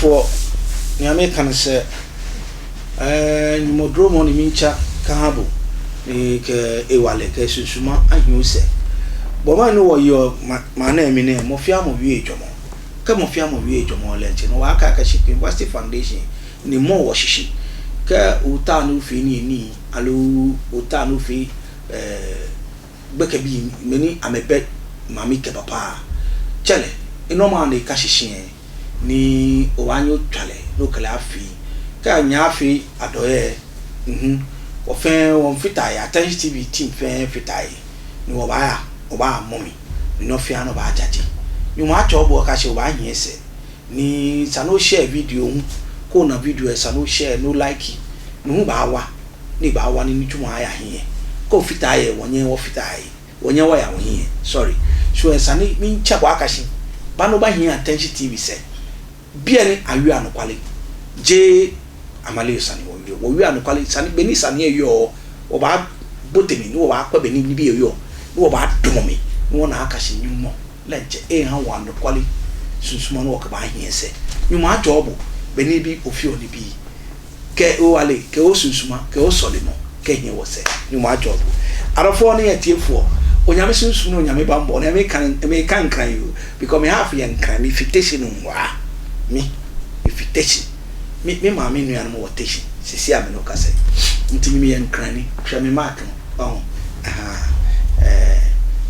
Ɔdɔfoɔ, nea meka ne sɛ, ɛɛ nyumɔduro mɔ ne minkya kahabo ne kɛ ewale kɛ sunsuma ahiu sɛ. Bɔma ne wɔ yɔ ma ma na emi ne mɔfia mɔ wie dwɔmɔ. Kɛ mɔfia mɔ wie dwɔmɔ lɛ nti no waa ka kɛ Ship University Foundation ne mɔ wɔ hyehye kɛ uta ne ufi ne eni alo uta ne ufi ɛɛ Gbɛkɛ bi meni amebɛ mami kɛ papa cɛlɛ inɔma ne ka shishiɛ ni owa nyo cwalɛ no kɛlɛ afi kɛ anya afi adɔyɛ nhu wɔ fɛn wɔn fitae Attention TV team fɛn fitae ni wɔ ba ya wɔ ba mɔmi ni nɔ fia no ba jajɛ nyuma acɔ bɔ ka she wɔ ba hiɛ sɛ ni sa no share video hu ko na video ɛ sa no share no like ni hu ba wa ne baawa ne ne twuma ayɛ aheɛ kɔ fitaa yɛ wɔnyɛ wɔ fitaa yi wɔnyɛ wɔ yɛ ahohiɛ sorry so ɛsane me nkyɛ bɔ akahye ba no ba hia attention TV sɛ bia ne awie anokwale gye amale sane wɔ wie wɔ wie anokwale sane beni sane ɛyɛ ɔ wɔ ba botemi ne wɔ ba akɔ beni ne bi ɛyɛ ɔ ne wɔ ba domo me ne wɔ na akahye nyumɔ lɛ nkyɛ eha wɔ anokwale sunsuma ne wɔ kaba aheɛ sɛ nyuma atɔ ɔbo beni bi ofi ɔ ne bi Kɛ o ale, kɛ o sunsuma, kɛ o sɔle mɔ, kɛ hiɛ wɔ sɛ, ni mo adjɔ bo. Adɔfoɔ ne atiefoɔ, Onyame sunsum ne Onyame banbɔ, nea meka no, meka nkran yi o, because me half yɛ nkran, me fi Teshie Nungua, me, me fi Teshie, me, me maame nuanom wɔ Teshie, seesei a me ne wo kasa yi, nti me meyɛ nkrani, hwɛ me mark no, wahu, ahaa, ɛɛ,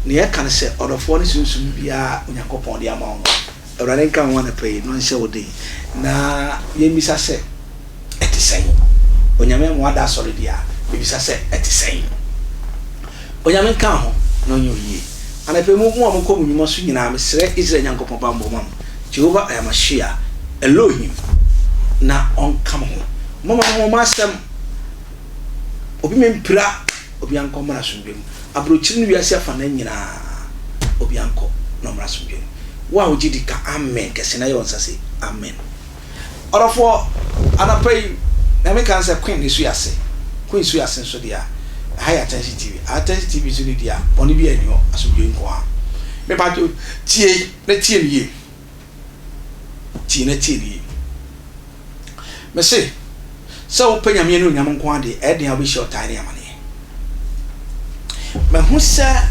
nea ɛka ne sɛ, ɔdɔfoɔ ne sunsum biara a Onyankopɔn de ama wo no, Awurade nka wo ho anɔpa yi na ɔnhyɛ wo den. Na yɛmmisa sɛ, Ɛte sɛn? Onyame ama wada asɔre deɛ a, mebisa sɛ, Ɛte sɛn? Onyame nka wo ho na ɔnyɛ wo yie. Anɔpa yi, mo a mokɔ mo nnwuma so nyinaa, mesrɛ Israel Nyankopɔn bammɔ ma mo, Jehovah Ayamashiah, Elohim, na ɔnka mo ho. Momma mo ho mo asɛm. Obi mempira. Obia nkɔ mmra asomdwoe mu. Abrokyiri ne wiase afanan nyinaa obia nkɔ na ɔmmra asomdwoe mu. Wo a wogye di ka amen kɛse na yɛ wo nsa se amen. Ɔdɔfoɔ, anɔpa yi na me ka sɛ Queen su ase. Queen su ase nso deɛ a, ɛha yɛ Attention TV. Attention TV nso ne deɛ a, bɔne biara nni hɔ, asomdwoe nko ara. Me pakyɛw tie na tie no yie. Tie na tie no yie. Mese, sɛ wopɛ Nyame anuonyam nko ara deɛ, ɛyɛ den a wobɛhyia ɔtaa ne amaneɛ. Mahu sɛ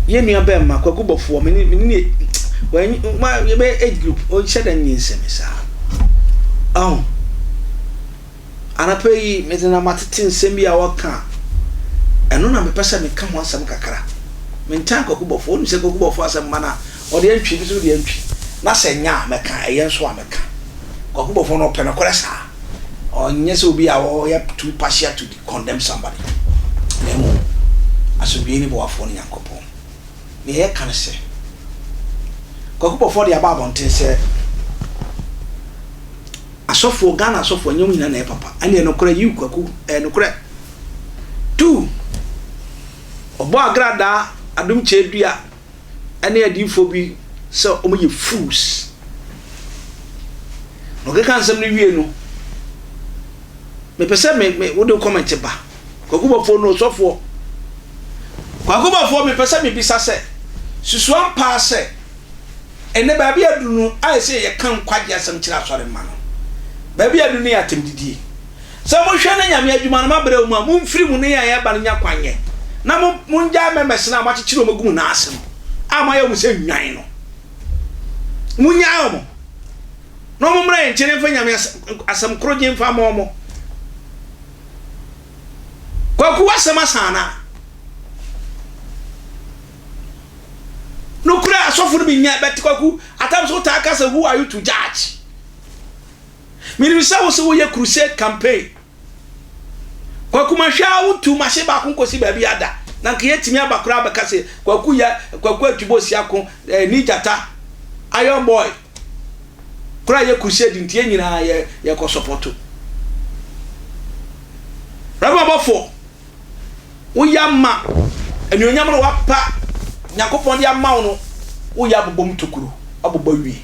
yɛn nua bɛrima Kwaku Bɔfoɔ, me ne me ne wɔn ma yɛbɛ age group, ɔnhyɛ da nyinsɛn me saa. Ɔho. Anɔpa yi, mede na matete nsɛm bi a wɔka a, ɛno na mepɛ sɛ meka ho asɛm kakra. Mentan Kwaku Bɔfoɔ. Wonim sɛ Kwaku Bɔfoɔ asɛm ma no a, ɔde antwi, me nso mede antwi. Na sɛ ɛnyɛ a, mɛka, ɛyɛ nso a, mɛka. Kwaku Bɔfoɔ no, ɔpɛ nokorɛ saa. Ɔnyɛ sɛ obi a ɔyɛ too partial to condemn somebody. Na mmom, asomdwoeɛ ne boafoɔ ne Nyankopɔn. Nea yɛka ne sɛ, Kwaku Bɔfoɔ de aba abɔnten sɛ, Asɔfoɔ, Ghana asɔfoɔ ɛnyɛ wɔn nyinaa na ɛyɛ papa. Ɛne ɛnokorɛ, yiw Kwaku, ɛyɛ nokorɛ. Tu, ɔbɔ agradaa, adom kyɛɛdua, ɛne adiyifoɔ bi sɛ wɔn yɛ fools. Na ɔkeka nsɛm no wie no, mepɛ sɛ me, me, wode comment ba. Kwaku bɔfoɔ no, ɔsɔfoɔ. Kwaku bɔfoɔ, mepɛ sɛ mebisa sɛ, susu ampaa sɛ, Ɛnnɛ, baabi a aduru no ayɛ sɛ yɛka nkwagye asɛm kyerɛ asɔre mma no. Baabi a aduru no yɛ atɛmdidie. Sɛ mohwɛ na Nyame adwuma no moabrɛ mu a, momfiri mu ne yɛn a yɛreba no nya kwan nyɛ, na mo, mongyae members no a moakyekyere wɔn agu mo nan ase no, a moayɛ wɔn sɛ nnwan no. Monnyae wɔn, na wɔmmra yɛn nkyɛn na yɛmfa Nyame asɛm, asɛm korogye mfa mma wɔn. Kwaku, w'asɛm asa anaa? Nokorɛ asɔfo no bi nyɛ but Kwaku at times wo taa ka sɛ who are you to judge? Menim sɛ wo sɛ woyɛ crusade campaign Kwaku mahwɛ a wontu mahye baako nkosi baabi ada na nka yɛtumi aba koraa bɛka sɛ Kwaku yɛ Kwaku Atubo Siako eh, ni gyata Iron Boy koraa yɛ crusade nti yɛn nyinaa yɛ yɛkɔ sɔpɔto Reverend Bɔfoɔ Woyɛ ama anuonyam no wapa Nyankopɔn de ama wo no, woyɛ abobɔ mu tokuro, abobɔ awie.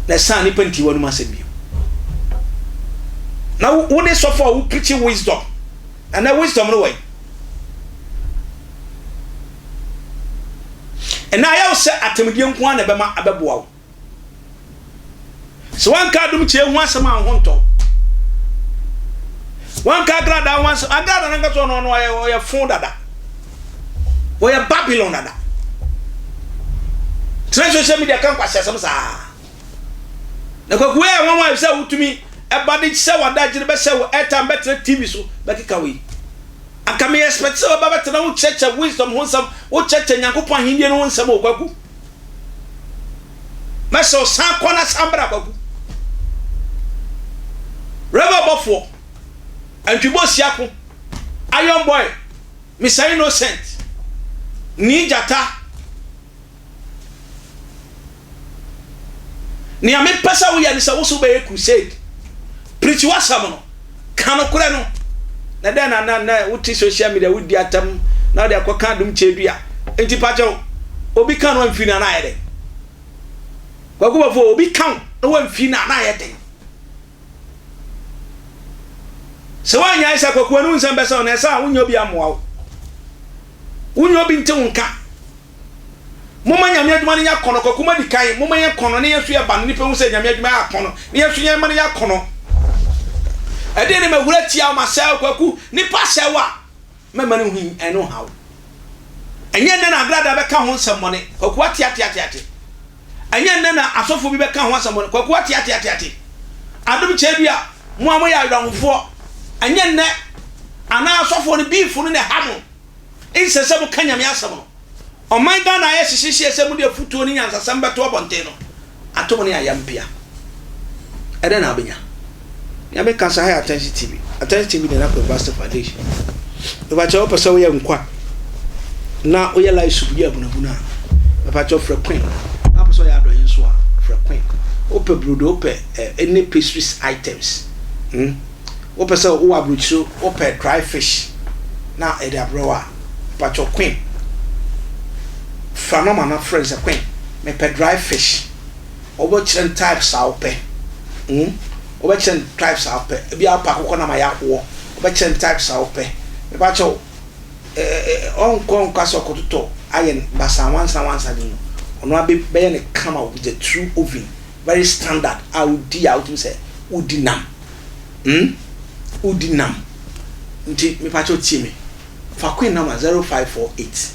Na ɛsan nipa nti w'anum asɛm bio. Na wo ne sɔfo a wo preach wisdom. Na na wisdom no wɔ yi. Ɛna ayɛ wo sɛ atɛmdie nko ara na ɛbɛma abɛboa wo. Sɛ wanka adom kyie ho asɛm a wo ho ntɔ wo. Wanka agradaa ho asɛm, agradaa no ankasa ɔno ɔno ɔyɛ ɔyɛ fo dada. Ɔyɛ Babylon dada. Tena social media ka nkwasiasɛm saa. Na kwaku yɛ nwanwa sɛ wotumi ɛba de sɛ wadagyere bɛsɛ wo airtime bɛtena TV so bɛkeka wei. Anka me expect sɛ wɔba bɛtena wo kyerɛkyerɛ wisdom ho nsɛm, wo kyerɛkyerɛ Nyankopɔn ahenni no ho nsɛm o kwaku. Mɛsɛ wo san kɔ na san bra kwaku. Rev ɔbɔfoɔ, Antwibɔ Siako, Iron Boy, Mr Innocent, Nii Gyata, Nea mepɛ sɛ woyɛ ne sɛ wo so wobɛyɛ crusade. Preach w'asɛm no. Ka nokorɛ no. Na dɛn na na na wote social media wodi atam na wode akɔka adom kyɛdua. Nti pakyɛw obi ka no amfiri no a na ayɛ dɛn? Kwaku Bafo obi ka wo na wamfiri no a na ayɛ dɛn? Sɛ woanyae sɛ Kwaku anu nsɛm bɛsɛ wo na ɛsɛ a wonyɛ obi ammoa wo. Wonyɛ obi nte wo nka. Momma Nyame adwuma no nyɛ akɔnɔ, Kwaku madi kan, momma yɛn kɔnɔ ne yɛn nso yɛ ba no, nipa hu sɛ Nyame adwuma yɛ akɔnɔ, ne yɛn nso yɛn ma no yɛ akɔnɔ. Ɛdeɛ ne mawura tia wo, masɛe wo, Kwaku, nipa sɛe wo a, mɛma no hu ɛno ha wo. Ɛnyɛ nnɛ na Agrada bɛka ho nsɛmmɔne, Kwaku ate ate ate ate. Ɛnyɛ nnɛ na asɔfoɔ bi bɛka ho asɛmmɔne, Kwaku ate ate ate ate. Adom kyɛ bi a, mo a moyɛ awerɛhofoɔ, ɛnyɛ nnɛ anaa asɔfoɔ no beef no na ɛha mo. Nsɛ sɛ moka Nyame asɛm no. Ɔman Ghana ayɛ hyehyeehyeɛ sɛ mode afutuo ne nyansasɛm bɛto abɔnten no, ato mo ne ayampia. Ɛdɛn na wobɛnya? Nea meka sɛ ha yɛ Attention TV. Attention TV Nana Kwame Bastard Foundation. Mepakyɛ wopɛ sɛ woyɛ nkwa na woyɛ light soup yɛ abunabunu a, mepakyɛ frɛ Queen. Na wopɛ sɛ ɔyɛ adɔye nso a, frɛ Queen. Wopɛ brodo, wopɛ eh, any pastries items. Hmm? Wopɛ sɛ wowɔ abrokyire wopɛ dry fish na yɛde abrɛ wo a, mpakyɛw Queen fa nɔma no frɛ no sɛ Queen mepɛ dry fish. Wɔbɛkyerɛ no types a wopɛ. Hmm, wɔbɛkyerɛ no types a wopɛ. Ebia wopɛ akokɔ nam a yɛahoɔ, wɔbɛkyerɛ no types a wopɛ. Mepakyɛw eh, ɔnkɔ nka sɛ ɔkɔtotɔ ayɛ no basaa wansa wansa de no, ɔno ara bɛyɛ no kama with the true oven, very standard a wodi a wotumi sɛ wodi nam. Hmm wodi nam nti mepakyɛw tie me fa Queen number 0548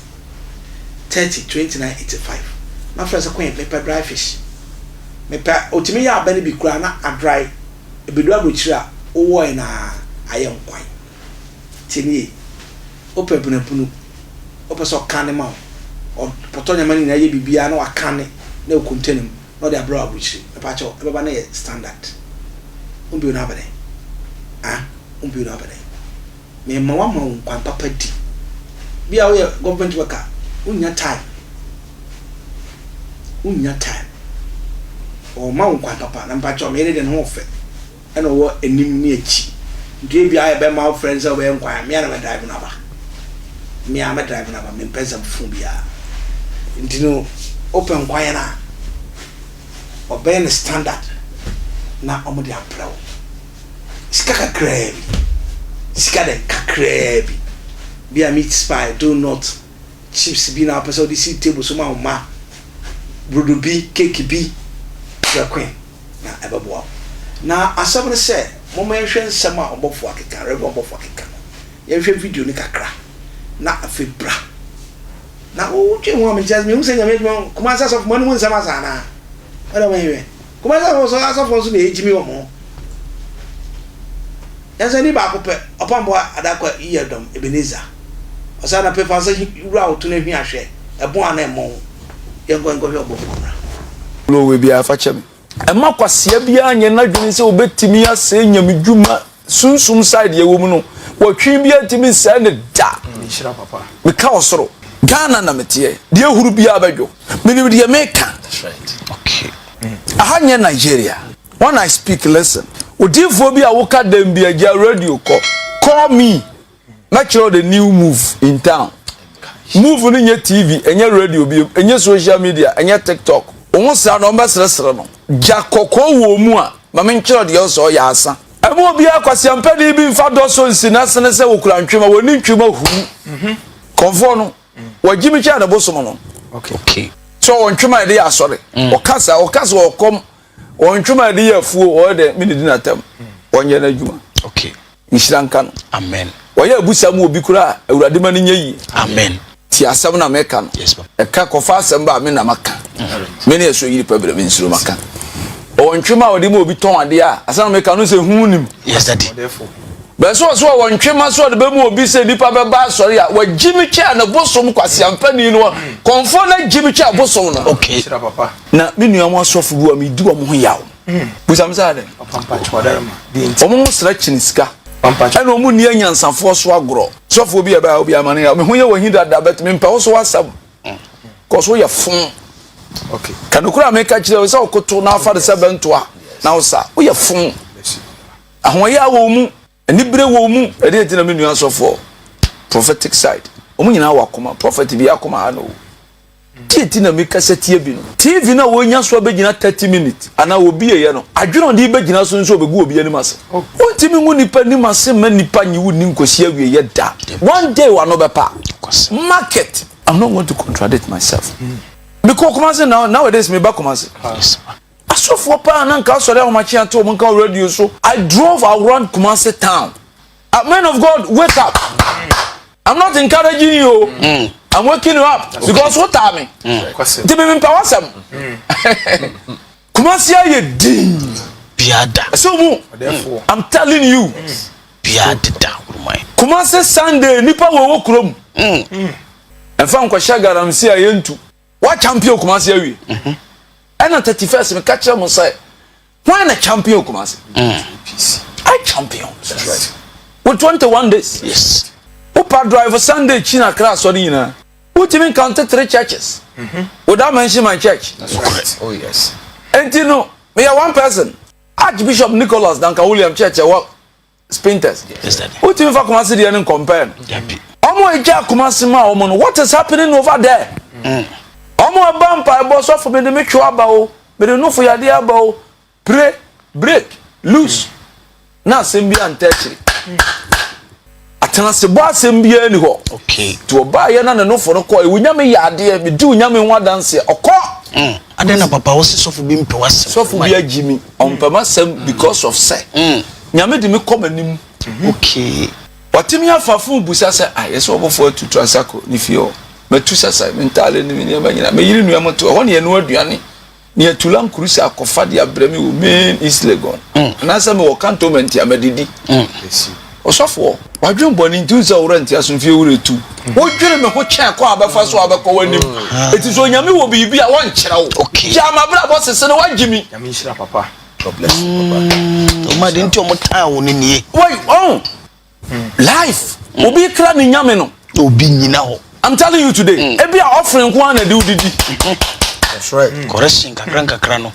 30 29 85 na frɛ sɛ Queen mepɛ dry fish mepɛ otumi yɛ abɛ no bi koraa na adry ebedu abrokyire a wowɔe no aa ayɛ nkwan tie me yie wopɛ bunabunu wopɛ sɛ ɔka ne ma wo ɔpɔtɔ nneɛma no nyinaa yɛ biribiara na waka ne na ɛwɔ container mu na ɔde abrɛ wo abrokyire mepakyɛw ɛbɛba na yɛ standard Wombue no abɛdɛn? Ah, wombue no abɛdɛn? Mema woama wo nkwan papa di. Bi a woyɛ government worker, wonnya time. Wonnya time. Ɔma wo nkwan papa. Na mepakyɛw, me yere de ne ho ɔfɛ. Ɛna ɔwɔ anim ne akyi. Nti ebi a yɛbɛma wo frɛ no sɛ wobɛyɛ nkwan a, me a na mɛ drive no aba. Me a mɛ drive no aba. Mempɛ nsɛm fo biara. Nti no, wopɛ nkwan no a, Wɔbɛyɛ no standard na wɔde abrɛ wo. Sika kakraa bi. Sika dɛn? Kakraa bi. Bi a meat pie, donut, chips bi na wopɛ sɛ wode si table so ma wo mma, brodo bi, cake bi, frɛ Queen na ɛbɛboa wo. Na asɛm ne sɛ, momma yɛnhwɛ nsɛm a ɔbɔfoɔ akeka, Rev. Ɔbɔfoɔ akeka no. Yɛnhwɛ video no kakra na afei bra. Na wo dwen ho a mente ase mehu sɛ nyame adwuma Kumasi asɔfo mo anom nsɛm asa anaa wode mo hwɛ Kumasi asɔfo so asɔfo nso na ɛgyimi wɔn ho yɛn ni baako pɛ ɔpamboa adakɔ yiyɛ dɔm Ebenezer ɔsa na pepa nsa wura woto no ahwi ahwɛ ɛbɔn a na ɛmmɔn yɛnkɔ nkɔhwɛ ɔbɔfoɔ mmra. Lowe biara fa kyɛ me. Ɛmma kwasea biara nyɛ n'adwene sɛ obetumi asɛe nyamedwuma sunsum side yɛwɔ mu no. Wɔtwe biara ntumi nsɛe no da. Meka ɔsoro. Ghana na meteɛ. Deɛ ehuru biara bɛdwo. Menim deɛ meka. Aha nyɛ Nigeria. When I speak, listen. Odiyifoɔ bi a woka dɛm bi agya radio kɔ. Call me. Mɛkyerɛ wo the new move in town. Move no nyɛ TV, ɛnyɛ radio bio, ɛnyɛ social media, ɛnyɛ TikTok. Wo ho sra no, wɔbɛseresere no. Gya kɔkɔɔ wɔ mu a, ma menkyerɛ deɛ ɔsɛ ɔyɛ asa. Ɛma obiara kwaseampani bi mfa dɔsɔ nsi n'asene sɛ wɔkura ntwema, wɔnni ntwema huu. Kɔmfoɔ no, wɔagye me kyɛn ne bosom no. Sɛ ɔwɔ ntwema a yɛde yɛ asɔre. Ɔka saa, ɔka sɛ ɔkɔm. Wɔn ntwom a yɛde yɛ afuo wɔyɛ dɛ me ne di n'atam. Wɔnyɛ n'adwuma. Okay. Nhyira nka no. Amen. Wɔyɛ abusam wɔ obi koraa a, Awurade ma no nyɛ yie. Amen. Tie asɛm na meka no. Yes, papa. Ɛka kɔfa asɛm ba a me na maka. Me ne ɛso yiri pɛ brɛ me nsuro maka. Ɔwɔ ntwema a ɔde ma obi tɔn adeɛ a asɛm na meka no sɛ hu nim. Yes, daddy. Bɛsɛ ɔsɛ ɔwɔ ntwema so ɔde bɛmu obi sɛ nipa bɛba asɔre a wagyi me kyɛ ne bosom kwaseampani no kɔnfoɔ no agyi me kyɛ bosom no. Okay. Na me nua mo asɔfo bi wɔ medi wɔn ho yaw. Busam sɛ adɛn? Wɔn ho sra kyini sika. Ɛna wɔn nni anyansafoɔ so agorɔ. Sɔfoɔ bi a ɛbɛyɛ obi amane a me ho yɛ wɔ hi dada but mempɛ wo so asɛm. Kɔ so yɛ fon. Ka nokora a meka kyerɛ wo sɛ wokoto na afa de sɛ bɛntoa na wo sa. Woyɛ fon. Ahoɔyɛ a wɔ mu, anibere wɔ mu. Ɛdeɛ nti na me nua sɔfoɔ prophetic side. Wɔn nyinaa wɔ akoma. Prophet bi akoma ha no. Deɛ nti na mekasa tia binom. TV no a wɔnya so abɛgyina 30 minutes anaa wɔbieeɛ no, adwene a ɔde bɛgyina so nso ɔbɛgu obi anim ase. Wontumi ngu nipa anim ase mma nipa nye wo nni nkɔsi awieeɛ da. One day w'ano bɛpa. Market. I'm not going to contradict myself. Mekɔ Kumasi now, nowadays meba Kumasi. Asɔfoɔ paa na nka asɔre ahomakye ato wɔn nka wɔ radio so. I drove around Kumasi town. Uh, men of God, wake up. I'm not encouraging you. Mm. I'm waking you up okay. because what are me? Nti mi mpa wasɛm. Kumasi ayɛ din. Biada. Ɛsɛ mu. I'm telling you. Biada da. Kumasi Sunday nipa wɔ wɔ kurom. Ɛnfa nkɔhyɛ galamsey a yɛntu. Wa champion Kumasi awie. Ɛna 31st meka kyerɛ mo sɛ Why na champion Kumasi? Mm. I champion. That's right. With 21 days. Yes. Upa drive Sunday China Accra asɔre nyinaa. Wotumi count three churches. Mm -hmm. Without mentioning my church. That's right. Oh yes. Enti no, me yɛ one person. Archbishop Nicholas Duncan William Church ɛwɔ Spinters. Yes, daddy. Wotumi fa Kumasi deɛ no compare no. Ɔmo egya Kumasi ma ɔmo no. What is happening over there? Mm. Ɔmo ɛba mpaebɔ sɔfo mi de mi twɛ aba o. Mede nofo yadeɛ aba o, pire, break, loose, na asɛm bi anta akyiri. Atenasebɔ asɛm biara ni hɔ. Okay. Nti ɔbaayɛ na ne nofo no kɔɔ, ewu nyame yɛ adeɛ, medi wo nyame ho adanseɛ, ɔkɔ. Mm. Adɛn na papa wo se sɔfo bi mpɛ w'asɛm? Sɔfo bi agyi mi, ɔmpɛ m'asɛm because of sɛ, mm. nyame de me kɔ m'anim. Okay. Watumi afa fon busa sɛ, ah, yɛsɛ ɔbɔfoɔ atu Trasacco ne fie hɔ. Matu sasa, me ntaale ne me nneɛma nyinaa. Me yere nua mo to, ɛhɔ ne yɛnoa aduane. Nea Tulan Kurusi akɔfa de abrɛ me wɔ Main East Legon anaasɛ mewɔ Cantonment a madidi. Ɔsɔfoɔ, w'adwene bɔne nti wohu sɛ wo werɛ nte asomfie werɛ tu. Wodwene me ho kyɛn kwan a wobɛfa so a wobɛkɔ w'anim. Enti sɛ Onyame wɔ biribi a wɔnkyerɛ wo. Gyaa m'abrabɔ sese no woagye me. Nyame nhyira papa. God bless you papa. Ɔma de nti ɔmo tan wo no nie. Wai ɔn life obi kra ne nyame no. Na obi nyina hɔ. I'm telling you today. Mm. Ebi a offering nko ara na de wodidi. That's right. Mm. Correction kakra nkakra no.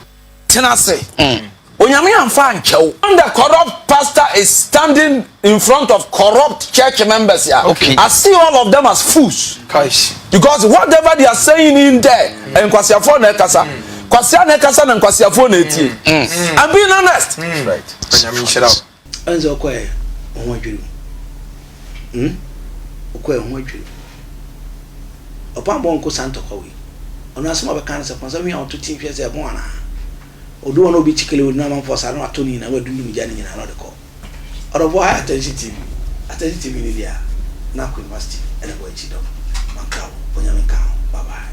Tena ase. Mm. Onyame amfa ankyɛw. When the corrupt pastor is standing in front of corrupt church members, yeah, okay. I see all of them as fools. Kaish. Because whatever they are saying in there, mm. nkwasiafoɔ na ɛkasa. Kwasia na ɛkasa na nkwasiafoɔ na etie. Mm. I'm being honest. Mm. Right. Onyame nhyira wo. Ɛne sɛ ɔkɔɛ ho adwiri wo hmm ɔkɔɛ ho adwiri wo ɔpam bɔ nko saa ntɔkwa wei ɔno asɛm a ɔbɛka ne sɛ kɔnsa hwia ɔto tin hwɛ sɛ ɛbɔn anaa ɔdu hɔ na obi kyikele odi na amanfoɔ saa na wato ne nyinaa wadundum gya ne nyinaa na ɔde kɔ ɔdɔfoɔ ha attention tv attention tv ne deɛ na akɔ university ɛna bɔ akyi dɔm mankra wo onyame nka ho bye bye.